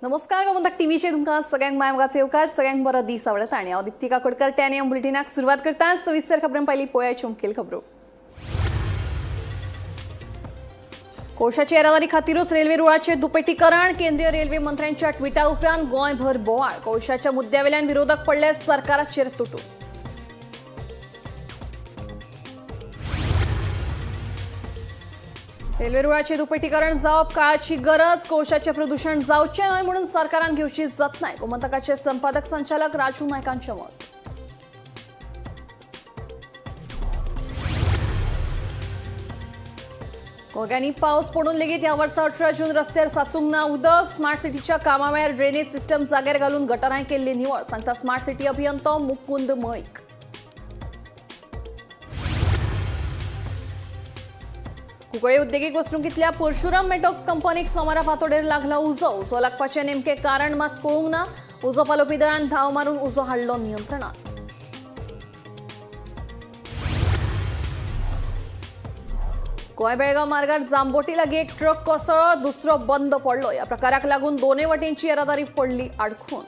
नमस्कार, गोमंतक टीव्हीचेर तुमकां सगळ्यांक माय मोगाचो येवकार. सगळ्यांक बरो दीस आवडटा आनी हांव दीप्ती काकोडकर 10 AM बुलेटिनाक सुरवात करता. सविस्तर खबरां. पयलीं पळोवया मुखेल खबरो. कोळशाची येरादारी खातीरूच रेल्वे रुळाचे दुपेटीकरण. केंद्रीय रेल्वे मंत्र्यांच्या ट्विटा उपरांत गोंयभर बोवाळ. कोळशाच्या मुद्द्यावेल्यान विरोधक पडले सरकाराचेर तुटून. रेल्वे रुळाचे दुपेटीकरण जावप काळाची गरज. कोळशाचे प्रदूषण जावचें न्हय म्हणून सरकारान घेवची जतनाय. गोमंतकाचे संपादक संचालक राजू नायकांचे मत. गोव्यांनी पावस पडून लेगीत ह्या वर्सा 18 जून रस्त्यार साचूंक ना उदक. स्मार्ट सिटीच्या कामा वेळार ड्रेनेज सिस्टम जाग्यार घालून गटारांय केल्ली निवळ, सांगता स्मार्ट सिटी अभियंतो मुकुंद मळीक. कुंकळे उद्देगीक वसणुकीतल्या परशुराम मेटॉक्स कंपनीक सोमारा फांतोडेर लागला उजो. उजो लागपाचें नेमकें कारण मात कळूंक ना. उजो पालोवपी दळान धांव मारून उजो हाडलो नियंत्रणात. गोंय बेळगांव मार्गार जांबोटी लागीं एक ट्रक कोसळ्ळो, दुसरो बंद पडलो. ह्या प्रकाराक लागून दोनूय वटेनची येरादारी पडली आडखून.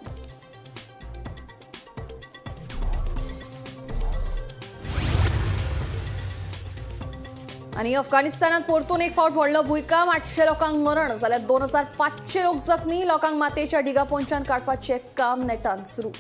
आनी अफगाणिस्तानात परतून एक फावट व्हडलो भुंयकांप. 800 लोकांक मरण जाल्यार 2500 लोक जखमी. लोकांक मातयेच्या ढिगा पोंच्यान काडपाचें काम नेटान सुरू.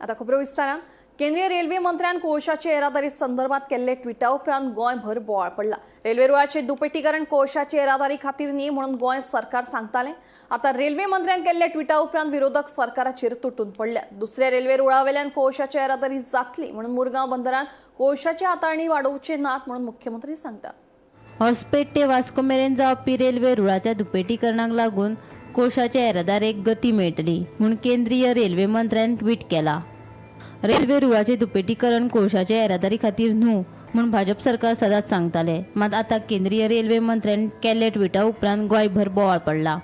आता खबरो विस्तारान. केंद्रीय रेल्वे मंत्र्यान कोळशाचे येरादारी संदर्भात केल्ले ट्विटा उपरांत गोंयभर बोवाळ पडला. रेल्वे रुळाचे दुपेटीकरण कोळशाचे येरादारी खातीर न्ही म्हणून गोंय सरकार सांगतालें. आता रेल्वे मंत्र्यान केल्ले ट्विटा उपरांत विरोधक सरकाराचेर तुटून पडल्या. दुसऱ्या रेल्वे रुळावेल्यान कोळशाची येरादारी जातली म्हणून मुरगांव बंदरान कोळशाची हाताळणी वाडोवचे नात म्हणून मुख्यमंत्री सांगता. हॉस्पेट ते वास्को मेरेन जावपी रेल्वे रुळाच्या दुपेटीकरणाक लागून कोळशाच्या येरादारेक गती मेळटली म्हूण केंद्रीय रेल्वे मंत्र्यान ट्वीट केला. रेल्वे रुळाचे दुपेटीकरण कोळशाच्या येरादारी खातीर न्हू म्हूण भाजप सरकार सदांच सांगताले. मात आतां केंद्रीय रेल्वे मंत्र्यान केल्ल्या ट्विटा उपरांत गोंयभर बोवाळ पडला.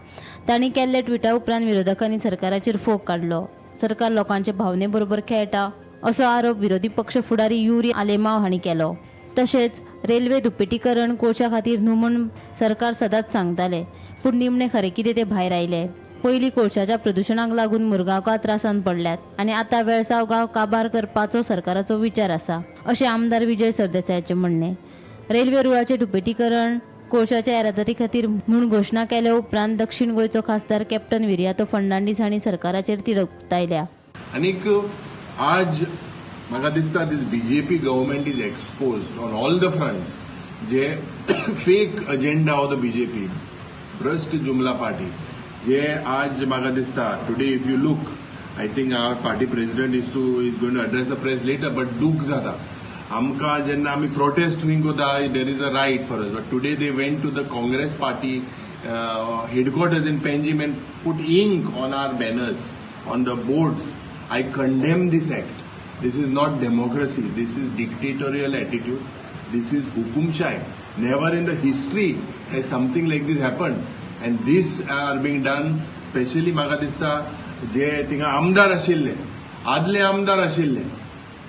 तांणी केल्ल्या ट्विटा उपरांत विरोधकांनी सरकाराचेर फोग काडलो. सरकार लोकांचे भावने बरोबर खेळटा असो आरोप विरोधी पक्ष फुडारी युरी आलेमाव हांणी केलो. तशेंच रेल्वे दुपेटीकरण कोळशा खातीर न्हू म्हूण सरकार सदांच सांगताले, पूण निमणें खरें कितें तें भायर आयलें. पयलीं कोळशाच्या प्रदुशणाक लागून मुरगांवकार त्रासान पडल्यात आनी आतां वेळसांव गांव काबार करपाचो सरकाराचो विचार आसा, अशें आमदार विजय सरदेसायाचें म्हणणें. रेल्वे रुळाचें दुपेटीकरण कोळशाच्या येरादारी खातीर म्हूण घोशणा केल्या उपरांत दक्षीण गोंयचो खासदार कॅप्टन विरियातो फर्नांडीस हांणी सरकाराचेर तिडक उक्तायल्या. आनीक आज म्हाका दिसता this BJP government is exposed on all the fronts. J fake agenda of the BJP, भ्रश्ट जुमला पार्टी, जे आज म्हाका दिसता, today if you look, I think our party president is going to address a press later, but दूख जाता आमकां जेन्ना आमी प्रोटेस्ट खंय करता. There is a right for us, but today they went to the Congress party headquarters in Panjim and put ink on our banners, on the boards. I condemn this act. This is not democracy. This is dictatorial attitude. This is hukumshai. Never in the history has something like this happened. And this are being done, especially म्हाका दिसता जे थिंगा आमदार आशिल्ले, आदले आमदार आशिल्ले,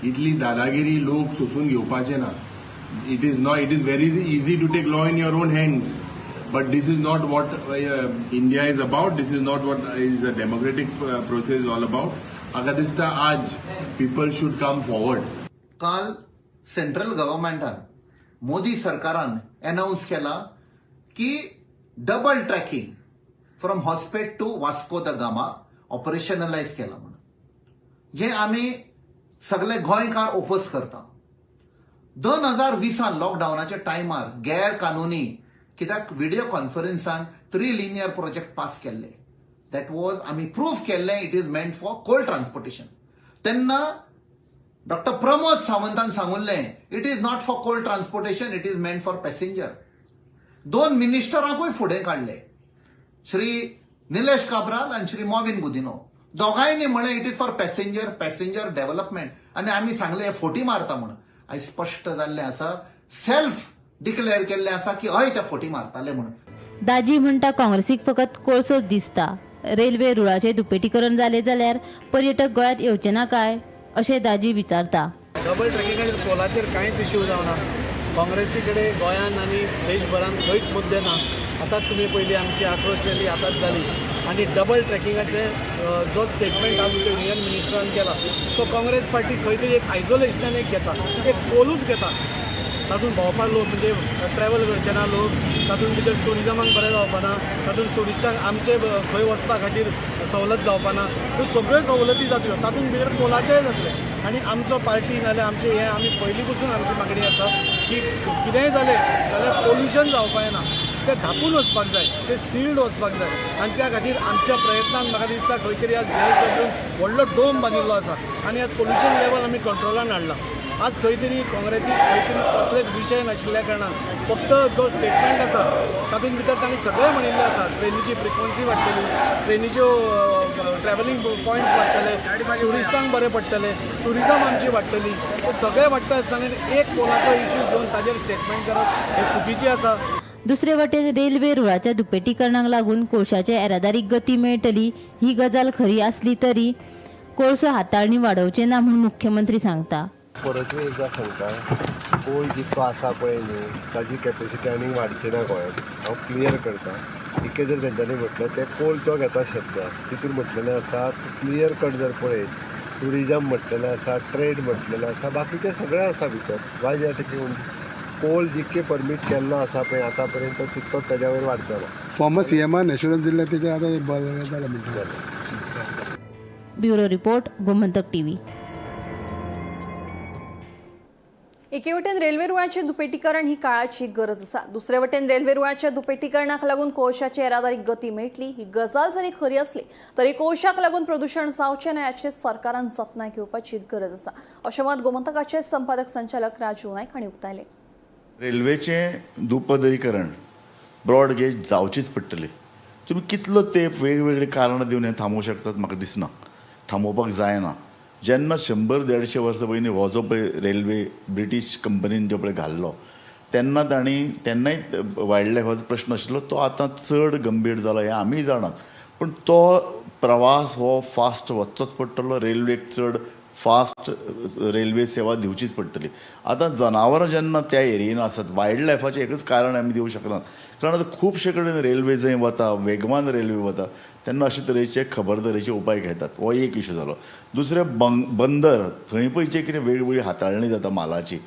इतली दादागिरी लोक सोसून घेवपाचे ना. It is not, it is very easy to take law in your own hands. But this is not what India is about. This is not what is a democratic process is all about. म्हाका दिसता आज people should come forward. काल central गव्हर्मेंटान, Modi सरकारान announce केला की double tracking from Hospet to Vasco da Gama operationalise केला म्हणून, जे आमी सगळे गोंयकार ओपोज करता. 2020 लॉकडावनाच्या टायमार गैर कानुनी कित्याक व्हिडिओ कॉन्फरन्सान थ्री लिनियर प्रोजेक्ट पास केल्ले. That was आमी प्रूफ केल्ले it is meant for coal transportation. तेन्ना डॉक्टर प्रमोद सावंतान सांगुल्लें, it is not for coal transportation, it is meant for passenger. दोन मिनिस्टरांकूय फुडें काडले, श्री निलेश काब्राल आनी श्री मॉविन गुदिनो. दोगांयनी म्हणलें it is for passenger, passenger development. आनी आमी सांगलें हे फोटी मारता म्हणून. आयज स्पश्ट जाल्लें आसा, सेल्फ डिक्लेअर केल्लें आसा की हय, ते फोटी मारताले म्हणून. दाजी म्हणटा, काँग्रेसीक फकत कोळसोच दिसता. रेल्वे रुळाचे दुपेटीकरण जालें जाल्यार पर्यटक गोंयांत येवचे ना काय, अशें दाजी विचारता. डबल ट्रेकिंगाचेर कोलाचेर कांयच इश्यू जावना. काँग्रेसी कडेन गोंयान आनी देशभरान खंयच मुद्दे ना. आतांच तुमी पयली आमची आक्रोश रॅली आतांच जाली आनी डबल ट्रॅकिंगाचे जो स्टेटमेंट आमच्या युनियन मिनिस्टरान केला तो काँग्रेस पार्टी खंय तरी एक आयजोलेशनान एक घेता, एक कोलूच घेता. तातूंत भोंवपाक लोक म्हणजे ट्रॅवल करचे ना लोक, तातूंत भितर ट्युरिजमाक बरें जावपा ना, तातूंत ट्युरिस्टांक आमचे खंय वचपा खातीर सवलत जावपा ना. ह्यो सगळ्यो सवलती जातल्यो, तातूंत भितर कोलाचेय जातले. आनी आमचो पार्टी नाजाल्यार आमचें हें आमी पयलीं पसून आमची मागणी आसा की कितेंय जालें जाल्यार पोल्युशन जावपा जायना, तें धांपून वचपाक जाय, तें सिल्ड वचपाक जाय. आनी त्या खातीर आमच्या प्रयत्नान म्हाका दिसता खंय तरी आज जेएसडब्ल्यून व्हडलो डोम बांदिल्लो आसा आनी आज पोल्युशन लेवल आमी कंट्रोलान हाडलां. आज खंय तरी काँग्रेसीक खंय तरी कसलेच विशय नाशिल्ल्या कारणान फक्त जो स्टेटमेंट आसा तातूंत भितर तांणी सगळें म्हणिल्लें आसा. ट्रेनीची फ्रिक्वन्सी वाडटली, ट्रेनीच्यो ट्रॅवलिंग पॉयंट्स वाडटले, ट्युरिस्टांक बरें पडटलें, ट्युरिजम आमची वाडटली, हे सगळें वाडटा आसतना एक कोलाचो इशू घेवन ताजेर स्टेटमेंट करप हें चुकीचें आसा. दुसरे वटेन रेल्वे रुळाच्या दुपेटीकरणाक लागून कोळशाचे येरादारीक गती मेळटली ही गजाल खरी आसली तरी कोळसो हाताळणी वाडोवचे ना म्हूण मुख्यमंत्री सांगता. परतूय एकदां सांगता, कोल जितको आसा पळय न्ही ताजी कॅपेसिटी आनीक वाडची ना गोंयांत. हांव क्लियर करता. इतकें जर तेंच्यांनी म्हटलें तें कोल तो घेता शब्द तितून म्हटलेलें आसा क्लियर कट. जर पळयत ट्युरिजम म्हटलेलें आसा, ट्रेड म्हटलेलें आसा, बाकीचें सगळें आसा भितर. वाय ज्या टेकींग कोल जितके परमीट केल्लो आसा पळय आतां पर्यंत तितकोच ताज्या वयर वाडचो ना. फॉर्मर सीएमान एश्युरन्स दिल्लें तेजें आतां एक बरें जालें म्हणटा. Bureau report, Gomantak TV. एके वटेन रेल्वे रुळाचें दुपेटीकरण ही काळाची गरज आसा, दुसरे वटेन रेल्वे रुळाच्या दुपेटीकरणाक लागून कोळशाची येरादारीक गती मेळटली ही गजाल जरी खरी आसली तरी कोळशाक लागून प्रदूशण जावचें न्हय हाची सरकारान जतनाय घेवपाची गरज आसा, अशें मत गोमंतकाचे संपादक संचालक राजू नायक हांणी उक्तायलें. रेल्वेचें दुपदरीकरण ब्रॉड गेज जावचीच पडटली. तुमी कितलो तेंप वेगवेगळीं कारणां दिवन हें थांबोवंक शकतात म्हाका दिसना. थांबोवपाक जायना. जेन्ना 100-150 वर्सां पयलीं हो जो पळय रेल्वे ब्रिटीश कंपनीन जो पळय घाल्लो तेन्ना तांणी तेन्नाय वायल्ड लायफाचो प्रश्न आशिल्लो, तो आतां चड गंभीर जाला हें आमीय जाणात. पूण तो प्रवास हो फास्ट वचचोच पडटलो, रेल्वेक चड फास्ट रेल्वे सेवा दिवचीच पडटली. आतां जनावरां जेन्ना त्या एरियेन आसात, वायल्ड लायफाचें एकच कारण आमी दिवंक शकनात, कारण आतां खुबशे कडेन रेल्वे जंय वता, वेगवान रेल्वे वता तेन्ना अशे तरेचे खबरदारीचे उपाय घेतात. हो एक इशू जालो. दुसरें बंदर थंय पळय जे कितें वेगवेगळी हाताळणी जाता मालाची,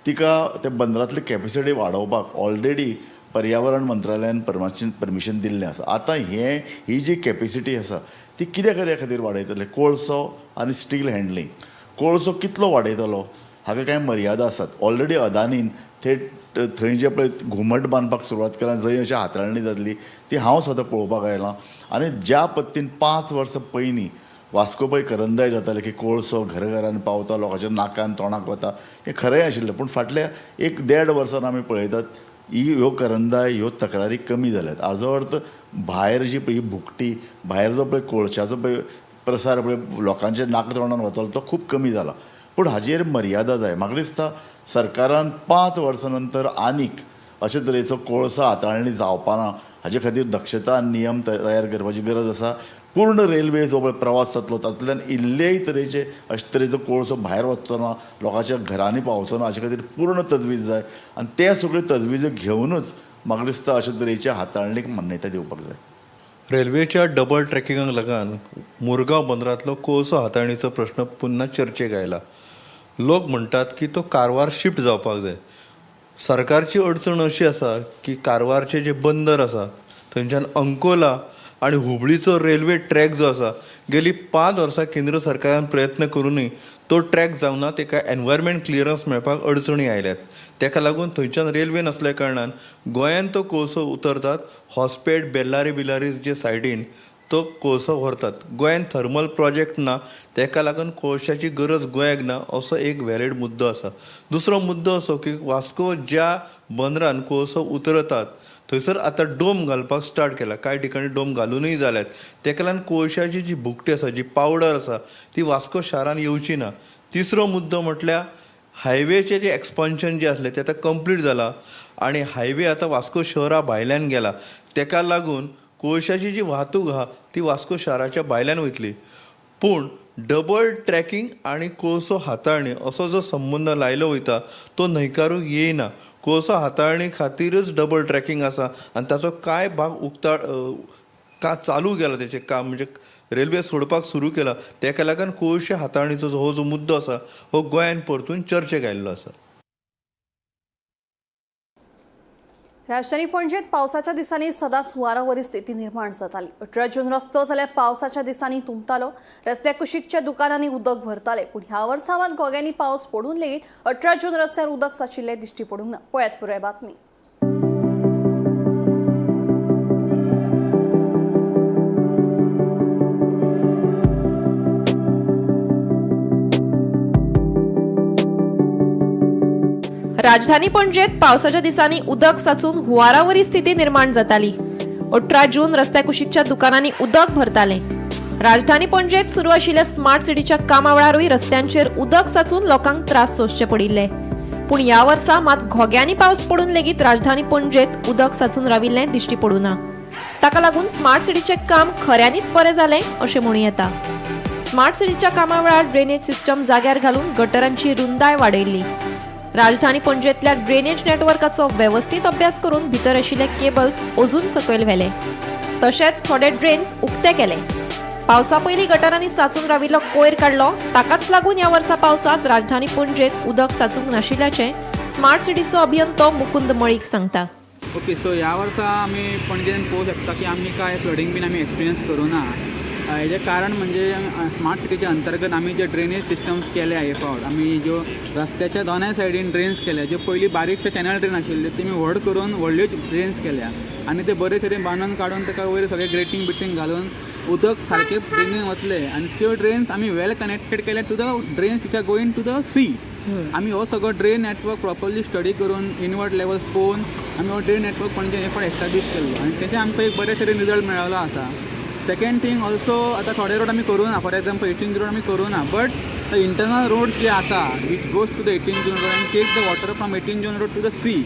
तिका त्या बंदरांतली कॅपेसिटी वाडोवपाक ऑलरेडी पर्यावरण मंत्रालयान परमिशन दिल्लें आसा. आतां ही जी कॅपेसिटी आसा ती कित्या कार्या खातीर वाडयतले? कोळसो आनी स्टील हँडलिंग. कोळसो कितलो वाडयतलो हाका कांय मर्यादा आसात. ऑलरेडी अदानीन थेट थंय जे पळय घुमट बांदपाक सुरवात केला, जंय अशी हाताळणी जातली ती हांव स्वता पळोवपाक आयलां. आनी ज्या पद्दतीन 5 वर्सां पयलीं वास्को पळय करंदाय जाताले की कोळसो घरघरान पावता, लोकांच्या नाकान तोंडाक वता, हें खरें आशिल्लें. पूण फाटल्या 1-1.5 वर्सान आमी पळयतात ह्यो करंदाय, ह्यो तक्रारी कमी जाल्यात. हाजो अर्थ भायर जी पळय ही भुकटी, भायर जो पळय कोळशाचो पळय प्रसार पळय लोकांच्या नाक तोंडान वतालो तो खूब कमी जाला. पूण हाजेर मर्यादा जाय. म्हाका दिसता सरकारान 5 वर्सां नंतर आनीक अशे तरेचो कोळसा हाताळणी जावपा ना हाजे खातीर दक्षता आनी नियम तयार करपाची गरज आसा. पूर्ण रेल्वे जो पळय प्रवास जातलो तातूंतल्यान इल्लेय तरेचे अशे तरेचो कोळसो भायर वचचो ना, लोकांच्या घरांनी पावचो ना, हाचे खातीर पूर्ण तजवीज जाय. आनी ते सगळ्यो तजविजो घेवनूच म्हाका दिसता अशे तरेच्या हाताळणीक मान्यताय दिवपाक जाय. रेल्वेच्या डबल ट्रॅकिंगाक लागून मुरगांव बंदरांतलो कोळसो हाताळणीचो प्रश्न पुन्हा चर्चेक आयला. लोक म्हणटात की तो कारवार शिफ्ट जावपाक जाय. सरकारची अडचण अशी आसा की कारवारचें जें बंदर आसा थंयच्यान अंकोला आनी हुबळीचो रेल्वे ट्रॅक जो आसा गेली 5 वर्सां केंद्र सरकारान प्रयत्न करुनूय तो ट्रॅक जावना. तेका एनवायरमेंट क्लियरन्स मेळपाक अडचणी आयल्यात. तेका लागून थंयच्यान रेल्वे नासल्या कारणान गोंयांत तो कोळसो उतरतात. हॉस्पेट, बेल्लारी बिल्लारी जे सायडीन तो कोळसो व्हरतात. गोंयांत थर्मल प्रोजेक्ट ना, तेका लागून कोळशाची गरज गोंयाक ना असो एक व्हॅलीड मुद्दो आसा. दुसरो मुद्दो असो की वास्को ज्या बंदरान कोळसो उतरतात थंयसर आतां डोम घालपाक स्टार्ट केला. कांय ठिकाणी डोम घालुनूय जाल्यात. तेका लागून कोळशाची जी भुकटी आसा, जी पावडर आसा ती वास्को शारान येवची ना. तिसरो मुद्दो म्हटल्यार हायवेचें जें एक्सपान्शन जें आसलें तें आतां कंप्लीट जालां आनी हायवे आतां वास्को शहरा भायल्यान गेला. तेका लागून कोळशाची जी वाहतूक आहा ती वास्को शाराच्या भायल्यान वयतली. पूण डबल ट्रॅकिंग आनी कोळसो हाताळणी असो जो संबंद लायलो वयता तो न्हयकारूंक येयना. कोळसो हाताळणी खातीरच डबल ट्रॅकिंग आसा आनी ताचो कांय भाग उक्ताड का चालू केला तेचें काम, म्हणजे रेल्वे सोडपाक सुरू केला, तेका लागून कोळशे हाताळणीचो हो जो मुद्दो आसा हो गोंयान परतून चर्चेक आयिल्लो आसा. राजधानी पणजेत पावसाच्या दिसांनी सदांच हुंवारावरी स्थिती निर्माण जाताली. 18 जून रस्तो जाल्यार पावसाच्या दिसांनी तुंबतालो. रस्त्या कुशीकच्या दुकानांनी उदक भरताले. पूण ह्या वर्सा मात घोग्यांनी पावस पडून लेगीत 18 जून रस्त्यार उदक साचिल्लें दिश्टी पडूंक ना. पळयात पुराय बातमी. राजधानी पणजेत पावसाच्या दिसांनी उदक साचून हुंवारावरी स्थिती निर्माण जाताली. 18 जून रस्त्या कुशीकच्या दुकानांनी उदक भरताले. राजधानी पणजेत सुरू आशिल्ल्या स्मार्ट सिटीच्या कामा वेळारूय रस्त्यांचेर उदक साचून लोकांक त्रास सोंसचे पडिल्ले. पूण ह्या वर्सा मात घोग्यांनी पावस पडून लेगीत राजधानी पणजेत उदक साचून राविल्लें दिश्टी पडूं ना. ताका लागून स्मार्ट सिटीचें काम खऱ्यांनीच बरें जालें अशें म्हणूं येता. स्मार्ट सिटीच्या कामा वेळार ड्रेनेज सिस्टम जाग्यार घालून गटरांची रुंदाय वाडयल्ली. राजधानी पणजेंतल्या ड्रेनेज नेटवर्काचो वेवस्थीत अभ्यास करून भितर आशिल्ले केबल्स अजून सकयल व्हेले. तशेंच थोडे ड्रेन्स उक्ते केले. पावसा पयलीं गटारांनी साचून राविल्लो कोयर काडलो. ताकाच लागून ह्या वर्सा पावसांत राजधानी पणजेंत उदक साचूंक नाशिल्ल्याचें स्मार्ट सिटीचो अभियंतो मुकुंद मळीक सांगता. ओके, सो ह्या वर्सा आमी पणजेन पळोवंक शकता की आमी कांय फ्लडींग बीन आमी एक्सपिरियन्स करूं ना. हेजें कारण म्हणजे स्मार्ट सिटीच्या अंतर्गत आमी जे ड्रेनेज सिस्टम्स केल्या हे फावट आमी ज्यो रस्त्याच्या दोनाय सायडीन ड्रेन्स केल्या, ज्यो पयलीं बारीकशे चॅनल ड्रेन आशिल्ले ते आमी व्हड करून व्हडल्यो ड्रेन्स केल्या आनी ते बरे तरेन बांदून काडून ताका वयर सगळे ग्रेटींग बिटींग घालून उदक सारकें ड्रेनीन वतलें आनी त्यो ड्रेन्स आमी वेल कनेक्टेड केल्या to the drains which are going to the sea. आमी हो सगळो ड्रेन नेटवर्क प्रॉपरली स्टडी करून इनवर्ड लेवल्स पळोवन आमी हो ड्रेन नेटवर्क पणजे हे फावट एस्टाब्लीश केल्लो आनी तेचे आमकां एक बरे तरेन रिजल्ट मेळ्ळो आसा. सेकंड थींग ऑल्सो, आतां थोडे रोड आमी करूं ना, फॉर एग्जाम्पल 18 जून रोड आमी करूं ना, बट the internal road जे आसा which goes to the 18 June road and take the water from 18 June road to the sea,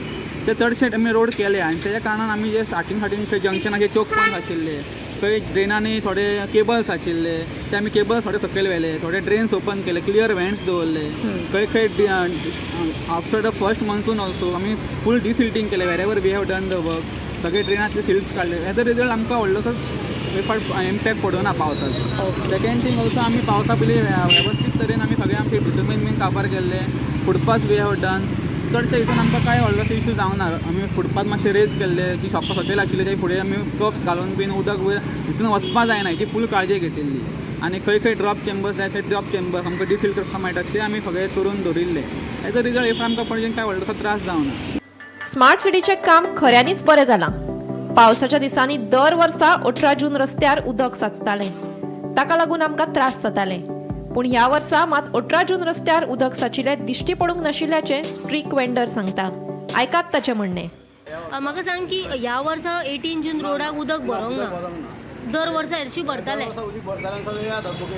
ते चडशे आमी रोड केले आनी तेज्या कारणान आमी जे स्टार्टींग स्टार्टींग थंय जंक्शनाचे चोक पॉयंट आशिल्ले, थंय ड्रेनांनी थोडे केबल्स आशिल्ले ते आमी केबल्स थोडे सकयल व्हेले, थोडे ड्रेन्स ओपन केले, क्लियर व्हेंट्स दवरले. खंय खंय after the first monsoon also आमी फूल डिसिल्टींग केलें, wherever we have done the work, सगळे ड्रेनांतले सिल्ट्स काडले. एज अ रिजल्ट आमकां व्हडलोसो इम्पॅक्ट पडना पावसाचो. सेकंड थींग ऑल्सो, आमी पावसा पयलीं वेवस्थीत तरेन आमी सगळे आमचे बिटुमीन बीन काबार केल्ले, फुटपाथ we have done. चडशे हितून आमकां कांय व्हडलोसो इशू जावना. आमी फुटपाथ मातशे रेज केल्ले, जी शॉपां सकयल आशिल्ली ते फुडें आमी कर्ब्स घालून बीन उदक वयर हितून वचपा जायना हेची फूल काळजी घेतिल्ली आनी खंय खंय ड्रॉप चेंबर्स जाय ते ड्रॉप चेंबर्स आमकां डिसिल्ट करपाक मेळटा ते आमी सगळे करून दवरिल्ले. एज अ रिजल्ट if आमकां पणजेन कांय व्हडलोसो त्रास जावना. स्मार्ट सिटीचें काम खऱ्यांनीच बरें जालां. पावसाच्या दिसांनी दर वर्सा 18 जून रस्त्यार उदक साचतालें. ताका लागून आमकां त्रास जाताले. पूण ह्या वर्सा मात 18 जून रस्त्यार उदक साचिल्लें दिश्टी पडूंक नाशिल्ल्याचें स्ट्रीट वेंडर सांगता. आयकात ताचें म्हणणें. म्हाका सांग की ह्या वर्सा 18 जून रोडाक उदक भरोंक ना. दर वर्सा हरशीं भरताले. उदक भरतालें, सगळें हे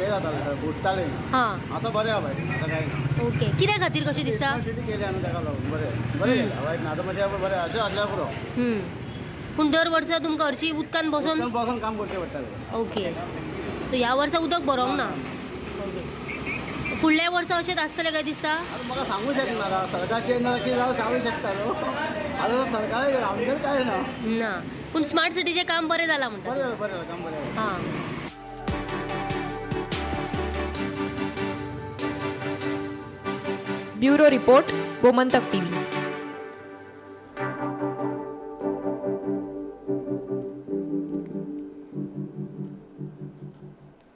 जातालें, बुडटालें. हां, आतां बरें आहा बाय, आतां कांय ना. ओके, कित्या खातीर कशें दिसता? सिटी केल्या न्हू ताका लागून बरें बरें केलां, वायट ना. आतां मातशें बरें अशें आसल्यार पुरो. पूण दर वर्सा तुमकां हरशीं उदकान बसोन बसोन काम करचें पडटालें. ओके, सो ह्या वर्सा उदक भरोंक ना. ओके, फुडल्या वर्सा अशेंच आसतलें काय दिसता? आतां म्हाका सांगू शकना, आतां सरकार चेंज जाल्यार कितें जावं सांगू शकता न्हू. आतां सरकार आमचें कांय ना. ना, पूण स्मार्ट सिटीचें काम बरें जालां म्हणटा. बरें जालें, बरें जालें, काम बरें जालें. हां. Bureau report, Gomantak TV.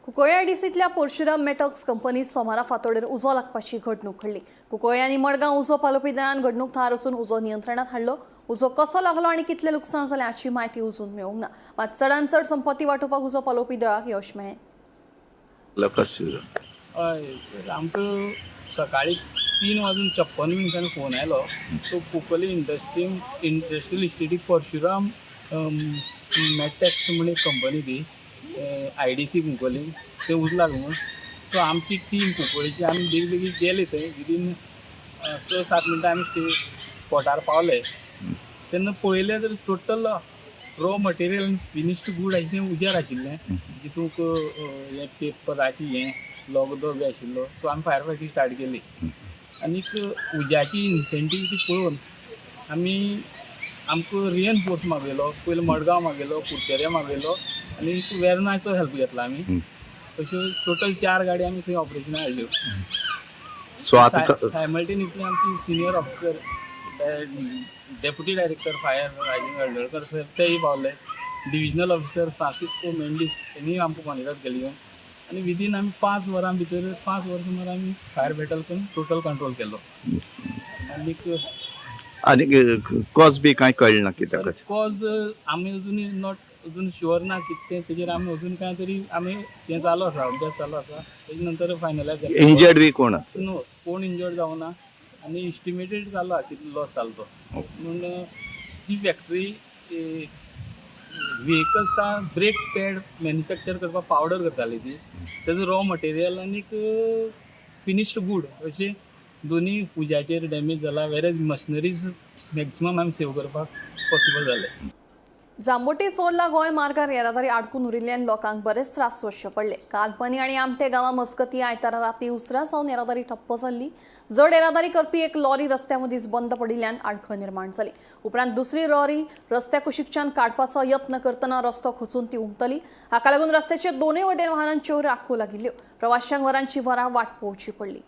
Cuncolim आयडीसींतल्या Parshuram मेटॉक्स कंपनीत सोमारा फांतोडेर उजो लागपाची घडणूक घडली. कुंकळ्ळी आनी मडगांव उजो पालोवपी दळान घडणूक थळार वचून उजो नियंत्रणात हाडलो. उजो कसो लागलो आनी कितलें लुकसाण जालें हाची म्हायती अजून मेळूंक ना. मात चडांत चड संपत्ती वाटोवपाक उजो पालोवपी दळाक यश मेळ्ळें. हय सर, आमकां सकाळी 3:56 फोन आयलो. सो कुंकळ्ळी इंडस्ट्रियल इस्टेटीक परशुराम मॅटेक्स म्हण एक कंपनी ती IDC Cuncolim, ते उजो लागलो म्हणून. सो आमची टीम कुंकळ्ळीची आमी बेगी बेगीन गेले थंय. विदीन 6-7 मिनटां आमी स्पॉटार पावले. तेन्ना पळयलें तर टोटल रॉ मटेरियल आनी फिनिश्ड गूड आशिल्लें उज्यार आशिल्लें, जितूंक हें पेपराची हें लगदो बी आशिल्लो. सो आमी फायर फायटींग स्टार्ट केली आनीक उज्याची इन्सेंटिविटी पळोवन आमी आमकां रिएनफोर्स मागयलो, पयलो मडगांव मागयलो, कुडचऱ्या मागयलो आनी वेर्नाचो हेल्प घेतला आमी. अश्यो टोटल 4 गाडी आमी थंय ऑपरेशनाक हाडल्यो. सो आतां सायमल्टेनियसली आमची senior officer deputy director fire Rajendra Haldolkar sir तेय पावले, डिविजनल ऑफिसर फ्रांसिस्को मेंडीस तेणीय आमकां मदत केली येवन आनी विदीन आमी 5 वरां भितर 5 वरां सुमार आमी फायर बॅटल करून टोटल कंट्रोल केलो. आनीक आनी कॉज बी कांय कळ्ळें ना कित्याक? कॉज आमी अजून not अजून शुअर ना कितें तें, तेजेर आमी अजून कांय तरी आमी तें चालू आसा, अभ्यास चालू आसा, तेजे नंतर फायनलायज जातलें. इंजर्ड बी कोण आसा? नो, कोण इंजर्ड जावना आनी इस्टिमेटेड जालो आहा कितलो लॉस जालो तो. पूण जी फॅक्टरी व्हेकल्सा ब्रेक पॅड मॅन्युफॅक्चर करपाक पावडर करताली ती, तेजो रॉ मटेरियल आनीक फिनिश्ड गूड अशें दोनी उज्याचेर डॅमेज जाला, वेरेज मशिनरीज मॅक्सिमम आमी सेव करपाक पॉसिबल जालें. जांबोटी चोर्ला गोंय मार्गार येरादारी आडकून उरिल्ल्यान लोकांक बरेच त्रास सोंसचे पडले. कालपनी आनी आमटे गांवा मजगती आयतारा राती उसरां सावन येरादारी ठप्प जाल्ली. जड येरादारी करपी एक लॉरी रस्त्या मदींच बंद पडिल्ल्यान आडखळ निर्माण जाली. उपरांत दुसरी लॉरी रस्त्या कुशीकच्यान काडपाचो यत्न करतना रस्तो खचून ती उमतली. हाका लागून रस्त्याचे दोनूय वटेन वाहनांच्यो रांको लागिल्ल्यो. प्रवाशांक वरांची वरां वाट पळोवची पडली.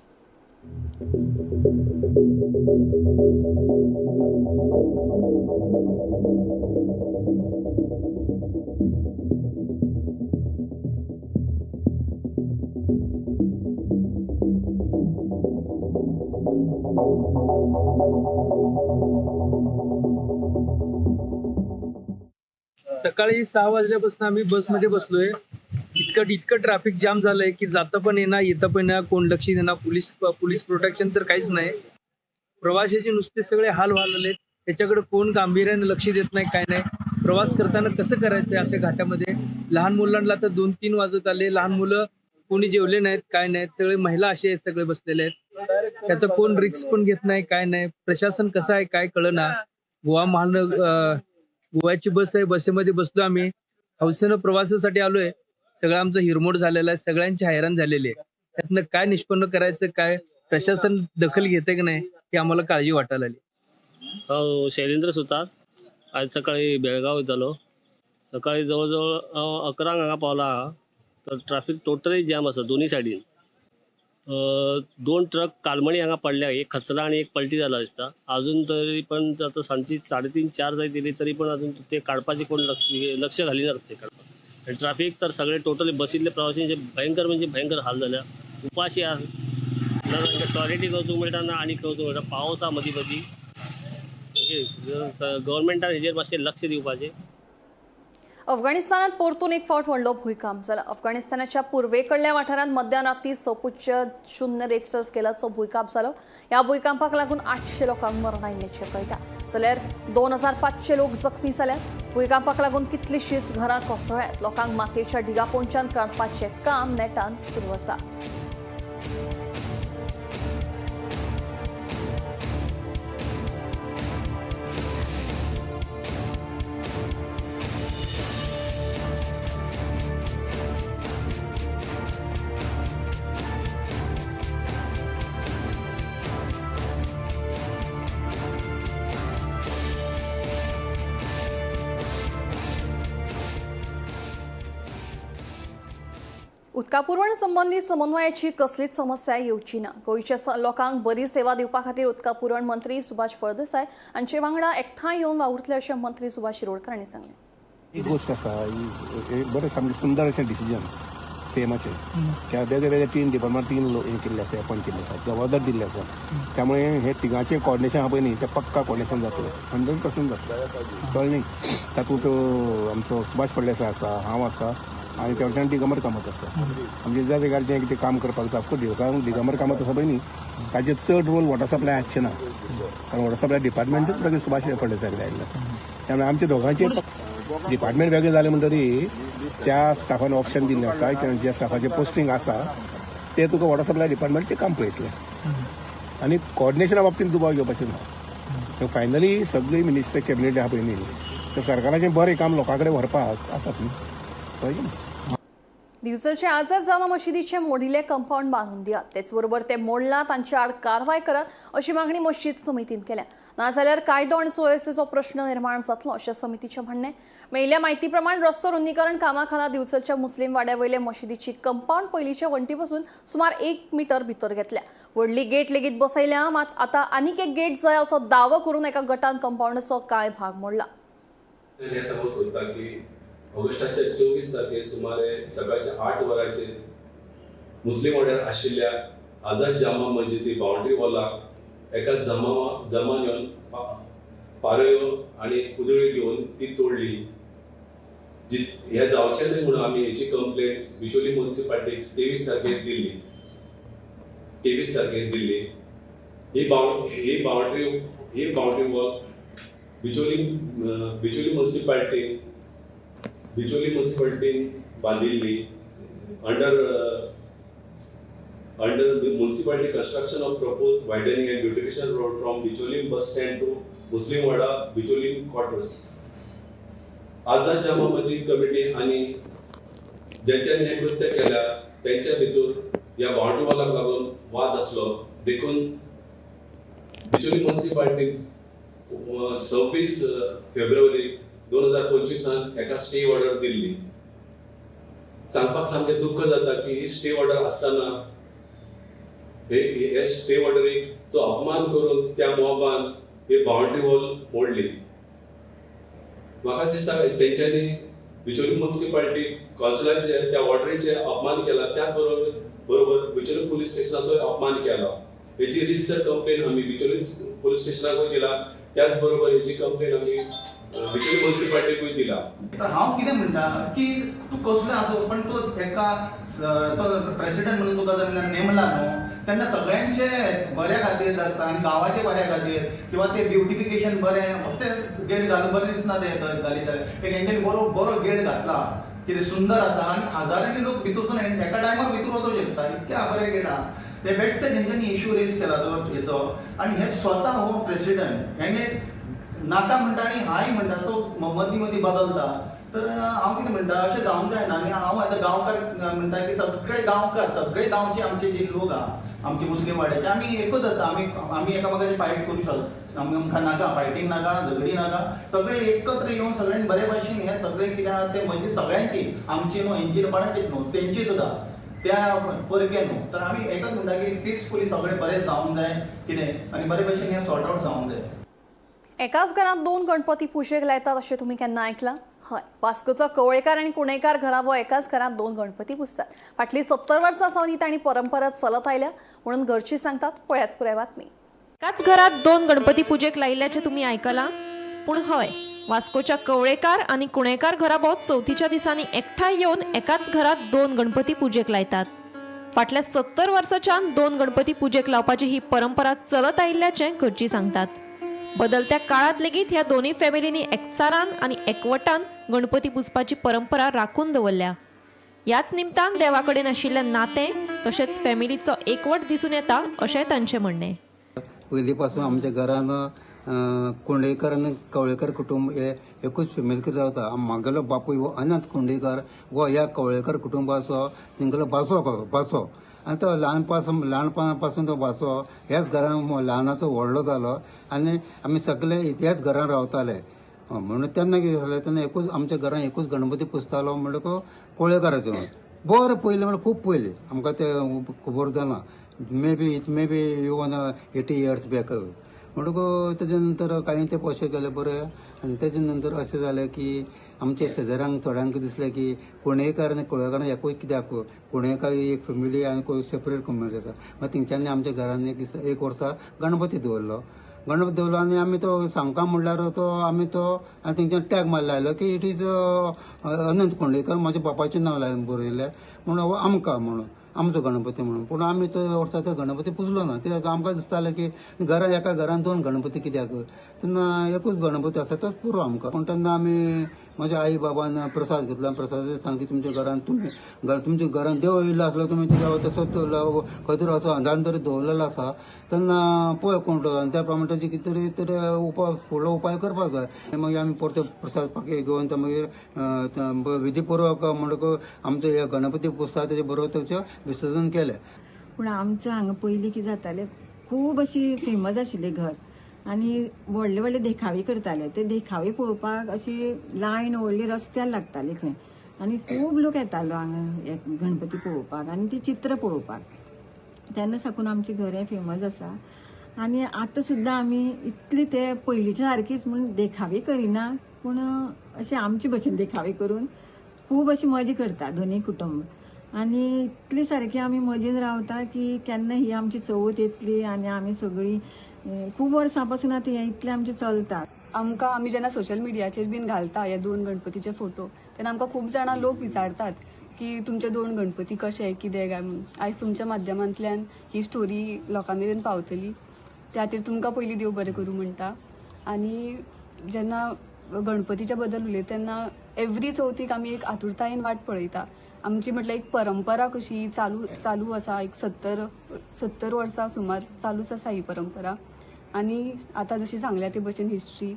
सकाळी 6 वाजल्यापासून आम्ही बसमध्ये बसलोय. इतकं इतकं ट्रॅफिक जाम झालंय की जाता पण येणार येता पण येणार, कोण लक्ष देणार, पोलीस पोलीस प्रोटेक्शन तर काहीच नाही. प्रवाशाचे नुसते सगळे हाल व्हायला, त्याच्याकडे कोण गांभीर्याने लक्ष देत नाही, काय नाही. प्रवास करताना कसं करायचं अशा घाटामध्ये? लहान मुलांना तर 2-3 वाजत आले, लहान मुलं कोणी जेवले नाहीत, काय नाहीत, सगळे महिला असे सगळे बसलेले आहेत. त्याचं कोण रिस्क पण घेत नाही, काय नाही. प्रशासन कसं आहे काय कळना. गोवा महानगर गोव्याची बस आहे, बसमध्ये बसलो आम्ही, हौसेनं प्रवासासाठी आलोय. सगळं आमचं हिरमोड झालेलं आहे, सगळ्यांचे हैराण झालेले आहे. त्यातनं काय निष्पन्न करायचं, काय प्रशासन दखल घेते की नाही हे आम्हाला काळजी वाटायला लागली. हांव शैलेंद्र सुतार. आयज सकाळी बेळगांव वयतालो. सकाळी जवळ जवळ हांव 11 हांगा पावला आहा. तर ट्राफीक टोटली जॅम आसा दोनूय सायडीन. 2 ट्रक कालमणी हांगा पडल्या, एक खचला आनी एक पलटी जाला दिसता. अजून तरी पण आतां सांजची 3:30-4 जायत येयली तरी पण अजून ते काडपाचे कोण लक्ष घालिनात ते काडपाक. आनी ट्राफीक तर सगळे टोटली बसींतले प्रवाशांचे भयंकर म्हणजे भयंकर हाल जाल्या. उपाशी आहा, ना तांकां टॉयलेटीक वचूंक मेळटा ना आनी खंय वचूंक मेळटा. पावस आहा मदीं मदीं. ओके, गव्हर्मेंटान हेजेर मातशें लक्ष दिवपाचें. अफगाणिस्तानात परतून एक फावट व्हडलो भूंयकांप जाला. अफगाणिस्तानाच्या पूर्वेकडल्या वाठारांत मध्यान राती 6.0 रेस्टर स्केलाचो भूंयकांप जालो. ह्या भूंयकांपाक लागून 800 लोकांक मरण आयिल्ल्याचें कळटा, जाल्यार 2500 लोक जखमी जाल्यात. भूंयकांपाक लागून कितलींशींच घरां कोसळ्ळ्यात. लोकांक मातयेच्या ढिगापोंच्यान काडपाचें काम नेटान सुरू आसा. उदका पुरवण संबंधी समन्वयाची कसलीच समस्या येवची ना. गोंयच्या लोकांक बरी सेवा दिवपा खातीर उदका पुरवण मंत्री सुभाष फळदेसाय हांचे वांगडा एकठांय येवन वावुरतले अशें मंत्री सुभाष शिरोडकर हांणी सांगलें. एक गोष्ट आसा, बरें सामकें सुंदर अशें डिसिजन सीएमाचें. त्या वेगळे वेगळे 3 डिपार्टमेंट 3 हे केल्ले आसा, अपॉयंट केल्ले आसा, जबाबदार दिल्ले आसा. त्यामुळे हे तिगांचें कॉर्डिनेशन आहा पळय न्ही, तें पक्का कॉर्डिनेशन जातलें, 100% जातलें. कळ्ळें न्ही? तातूंत आमचो सुभाष फळदेसाय आसा, हांव आसा आनी त्या वटेन दिगंबर कामत आसा. आमचे ज्या जाग्यार जें कितें काम करपाक जाय, ऑफकोर्स दिगंबर कामत आसा पळय न्ही, ताजेर चड रोल वॉटर सप्लाय आसचें ना, कारण वॉटर सप्लाय डिपार्टमेंटूच सगळें सुभाष फळदेसाय कडेन आयिल्लें आसा. त्यामुळे आमचे दोगांचे डिपार्टमेंट वेगळें जालें म्हणटरी ज्या स्टाफान ऑप्शन दिल्लें आसा किंवा ज्या स्टाफाचें पोस्टींग आसा ते तुका वॉटर सप्लाय डिपार्टमेंटचें काम पळयतलें आनी कॉर्डिनेशना बाबतींत दुबाव घेवपाचें ना. फायनली सगळी मिनिस्टर कॅबिनेट आहा पळय न्ही, ते सरकाराचें बरें काम लोकां कडेन व्हरपाक आसात न्ही, कळ्ळें? दिवचलचे आझाद जामा मशिदीचे मोडिल्ले कंपाऊंड बांदून दियात, तेचबरोबर ते मोडला तांचे आड कारवाय करात अशी मागणी मशीद समितीन केल्या. नाजाल्यार कायदो आनी सुवेवस्थेचो प्रश्न निर्माण जातलो अशें समितीचें म्हणणें. मेळिल्ल्या म्हायती प्रमाण रस्तो रुंदीकरण कामा खाला दिवचलच्या मुस्लीम वाड्या वयले मशिदीची कंपाऊंड पयलींच्या वण्टी पसून सुमार 1 मीटर भितर घेतल्या. व्हडली गेट लेगीत बसयल्या, मात आतां आनीक एक गेट जाय असो दावो करून एका गटान कंपाऊंडाचो कांय भाग मोडला. हें सांगूंक सोदता की ऑगस्टाच्या 24 तारखेर सुमारे सकाळच्या 8 वरांचेर मुस्लीम वाड्यार आशिल्ल्या आझाद जामा मस्जिदी बाउंड्री वॉलाक एका जमान येवन पारयो आनी कुदळी घेवन ती तोडली. जी हें जावचें न्हय म्हणून आमी हेची कंप्लेन बिचोली मुन्सिपालिटीक 23 तारखेर दिल्ली. 23 तारखेर दिल्ली. ही बाउंड्री वॉल बिचोली मुन्सिपालिटीन बांदिल्ली under municipality construction of propose widening and beautification road from Bicholim bus stand to Muslim Wada Bicholim quarters. Azad Jama Masjid committee आनी ज्यांच्यानी हें कृत्य केल्या त्यांच्या भितर ह्या बाउंड्री वॉलाक लागून वाद आसलो, देखून बिचोली मुन्सिपालिटीन 26 फेब्रुवारी 2025 एका स्टे ऑर्डर दिल्ली. सांगपाक सामकें दुख्ख जाता की ही स्टे ऑर्डर आसतना हे स्टे ऑर्डरीचो अपमान करून त्या मोबान ही बाउंड्री वॉल मोडली. म्हाका दिसता तेंच्यांनी बिचोली मुन्सिपालिटी कावन्सिलाचे त्या ऑर्डरीचे अपमान केला, त्याच बरोबर बिचोली पुलीस स्टेशनाचोय अपमान केला. हेजी रिजिस्टर कंप्लेन आमी बिचोली पुलीस स्टेशनाकूय दिला, त्याच बरोबर हेजी कंप्लेन आमी बिचोली मुन्सिपालिटीकूय दिला. तर हांव कितें म्हणटा की तूं कसलो आसूं पण तूं एका तो प्रेसिडेंट म्हणून तुका जेन्ना नेमला न्हू तेन्ना सगळ्यांचे बऱ्या खातीर जाता आनी गांवाचे बऱ्या खातीर किंवा ते ब्युटिफिकेशन बरें फक्त गेट घालून बरें दिसना तें थंय घालीत जाल्यार एक हेंच्यांनी बरो बरो गेट घातला कितें सुंदर आसा आनी हजारांनी लोक भितर वचून एका टायमार भितर वचूंक शकता, इतकें बरें गेट आहा. ते बेश्टे तेंच्यांनी इशू रेज केला तो हेचो आनी हे स्वता हो प्रेसिडेंट हेणें नाका म्हणटा आनी हाय म्हणटा, तो मदीं मदीं बदलता. तर हांव कितें म्हणटा अशें जावंक जायना. आनी हांव आतां गांवकार म्हणटा की सगळे गांवकार सगळे गांवचे आमचे जे लोक आहा आमचे मुस्लीम वाड्याचे आमी एकूच आसा. आमी एकामेकाचे फायट करूं शकता, आमकां नाका फायटींग नाका, झगडी नाका, सगळे एकत्र येवन सगळ्यांनी बरे भाशेन हें सगळें कितें आहा तें म्हणजे सगळ्यांची आमची न्हू हेंची कोणाचीच न्हू तेंची सुद्दां त्या परके न्हू. तर आमी एकच म्हणटा की पिसफुली सगळें बरें जावंक जाय कितें आनी बरे भाशेन हें सॉर्ट आवट जावंक जाय. एकाच घरांत 2 गणपती पुजेक लायतात अशें तुमी केन्ना आयकलां? हय, वास्कोचो कवळेकार आनी कुणेकार घराबो एकाच घरांत 2 गणपती पुजतात. फाटलीं 70 वर्सां सावन ही तांणी परंपरा चलत आयल्या म्हणून घरची सांगतात. पळयात पुराय बातमी. एकाच घरात 2 गणपती पुजेक लायिल्ल्याचें तुमी आयकलां? पूण हय, वास्कोच्या कवळेकार आनी कुणेकार घराबो चवथीच्या दिसांनी एकठांय येवन एकाच घरात 2 गणपती पुजेक लायतात. फाटल्या 70 वर्सांच्यान 2 गणपती पुजेक लावपाची ही परंपरा चलत आयिल्ल्याचें घरची सांगतात. बदलत्या काळात लेगीत ह्या दोनूय फॅमिलींनी एकचारान आनी एकवटान गणपती पुजपाची परंपरा राखून दवरल्या. ह्याच निमतान देवा कडेन आशिल्लें नातें तशेंच फॅमिलीचो एकवट दिसून येता अशें तांचें म्हणणें. पयलीं पासून आमच्या घरान कुंडयकर आनी कवळेकर कुटुंब हे एकूच फॅमिलीक रावता. म्हागेलो बापूय हो अनंत कुंडयकर हो ह्या कवळेकर कुटुंबाचो तेंगेलो बासो आनी तो ल्हानपणा पासून तो बासो ह्याच घरान ल्हानाचो व्हडलो जालो आनी आमी सगळे ह्याच घरान रावताले. म्हणून तेन्ना कितें जालें तेन्ना एकूच आमच्या घरान एकूच गणपती पुजतालो म्हणटकच कोळेकाराचो बरें पयलीं म्हणल्यार खूब पयलीं आमकां तें खबर जाना, maybe it may be even 80 years back. म्हणटकच तेजे नंतर कांय तेंप अशें गेलें बरें आनी तेजे नंतर अशें जालें की आमच्या शेजाऱ्यांक थोड्यांक दिसलें की कुणेकार आनी कुळेकार एकूय कित्याक, कुणेकार एक फॅमिली आनी कोण सेपरेट कम्युनिटी आसा. मागीर तेंच्यांनी आमच्या घरान एक दीस एक वर्सा गणपती दवरलो. गणपती दवरलो आनी आमी तो सांगका म्हणल्यार तो आमी तो आनी तेंच्यान टॅग मारलो लायलो की it is अनंत कुंडयकर म्हाज्या बापायचें नांव लावन बरयलें म्हणून हो आमकां म्हणून. आमचो गणपती म्हणून. पूण आमी तो वर्सा तो गणपती पुजलो ना, कित्याक आमकां दिसतालें की घरा एका घरान 2 गणपती कित्याक, तेन्ना एकूच गणपती आसा तोच पुरो आमकां. पूण तेन्ना आमी म्हज्या आई बाबान प्रसाद घेतलो आनी प्रसादाचेर सांगलें की तुमच्या घरान तुमी तुमच्या घरान देव येयल्लो आसलो तुमी तसोच खंय तरी असो अंदान तरी दवरलेलो आसा, तेन्ना पळय कोण तो आनी त्या प्रमाणे ताजी कितें तरी तर उपाय फुडलो उपाय करपाक जाय. मागीर आमी परतो प्रसाद पाकी घेवन ते मागीर विधीपूर्वक म्हणटकूच आमचो हे गणपती पुजता तेजे बरोबर ताचें विसर्जन केलें. पूण आमच्या हांगा पयलीं कितें जातालें, खूब अशी फेमस आशिल्ली घर आनी व्हडले व्हडले देखावे करताले. ते देखावे पळोवपाक अशी लायन व्हडली रस्त्यार लागताली खंय आनी खूब लोक येतालो हांगा गणपती पळोवपाक आनी ती चित्र पळोवपाक. तेन्ना साकून आमचें घर हें फेमस आसा आनी आतां सुद्दां आमी इतली ते पयलींच्या सारकीच म्हूण देखावे करिना, पूण अशें आमचे भशेन देखावे करून खूब अशी मजा करता दोनूय कुटुंब आनी इतली सारकी आमी मजेन रावता की केन्ना ही आमची चवथ येतली आनी आमी सगळीं खूब वर्सां पासून आतां हें इतलें आमचें चलता. आमकां आमी जेन्ना सोशल मिडियाचेर बीन घालता हे 2 गणपतीचे फोटो तेन्ना आमकां खूब जाणां लोक विचारतात की तुमचे 2 गणपती कशे कितें काय म्हणून. आयज तुमच्या माध्यमांतल्यान ही स्टोरी लोकां मेरेन पावतली, त्या खातीर तुमकां पयलीं देव बरें करूं म्हणटा. आनी जेन्ना गणपतीच्या बद्दल उलयता तेन्ना एवरी चवथीक आमी एक आतुरतायेन वाट पळयता. आमची म्हटल्यार एक परंपरा कशी चालू आसा, एक 70 वर्सां सुमार चालूच आसा ही परंपरा. आनी आतां जशी सांगल्या ते भशेन हिस्ट्री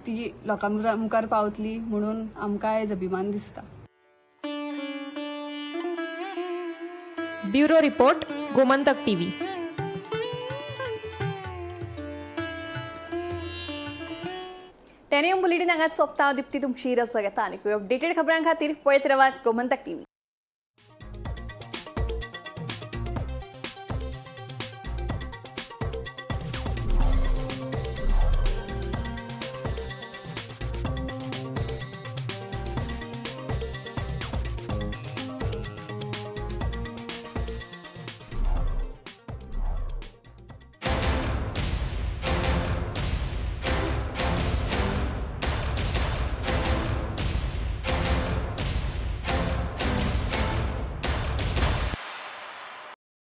ती लोकां मुखार पावतली म्हणून आमकां आयज अभिमान दिसता. Bureau report, Gomantak TV. 10 AM bulletin हांगाच सोंपता. दीप्ती तुमची रजा घेता आनी अपडेटेड खबरां खातीर पळयत रावात गोमंतक टीव्ही.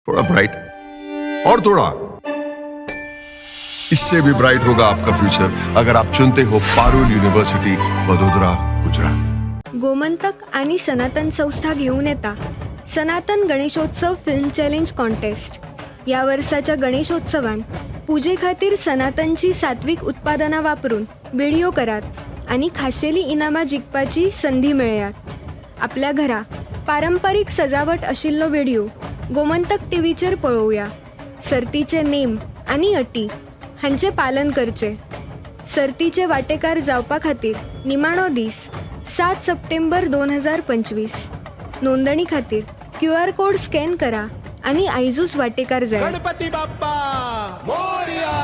थोड़ा ब्राइट और थोड़ा इससे भी ब्राइट होगा आपका फ्यूचर अगर आप चुनते हो पारुल यूनिवर्सिटी वडोदरा गुजरात. गोमंतक आणि सनातन संस्था घेऊन येता सनातन गणेशोत्सव फिल्म चॅलेंज कॉन्टेस्ट. या वर्साच्या गणेशोत्सवान पूजे खातीर सनातनची सात्विक उत्पादनां वापरून व्हिडिओ करात आणि खाशेली इनामां जिखपाची संधी मेळयात. आपल्या घरा पारंपरीक सजावट आशिल्लो व्हिडिओ गोमंतक टीव्हीचेर पळोवया. सर्तीचे नेम आनी अटी हांचें पालन करचें. सर्तीचे वांटेकार जावपा खातीर निमाणो दीस 7 सप्टेंबर 2025. नोंदणी खातीर QR code scan करा आनी आयजूच वांटेकार जायात. गणपती बाप्पा मोरया.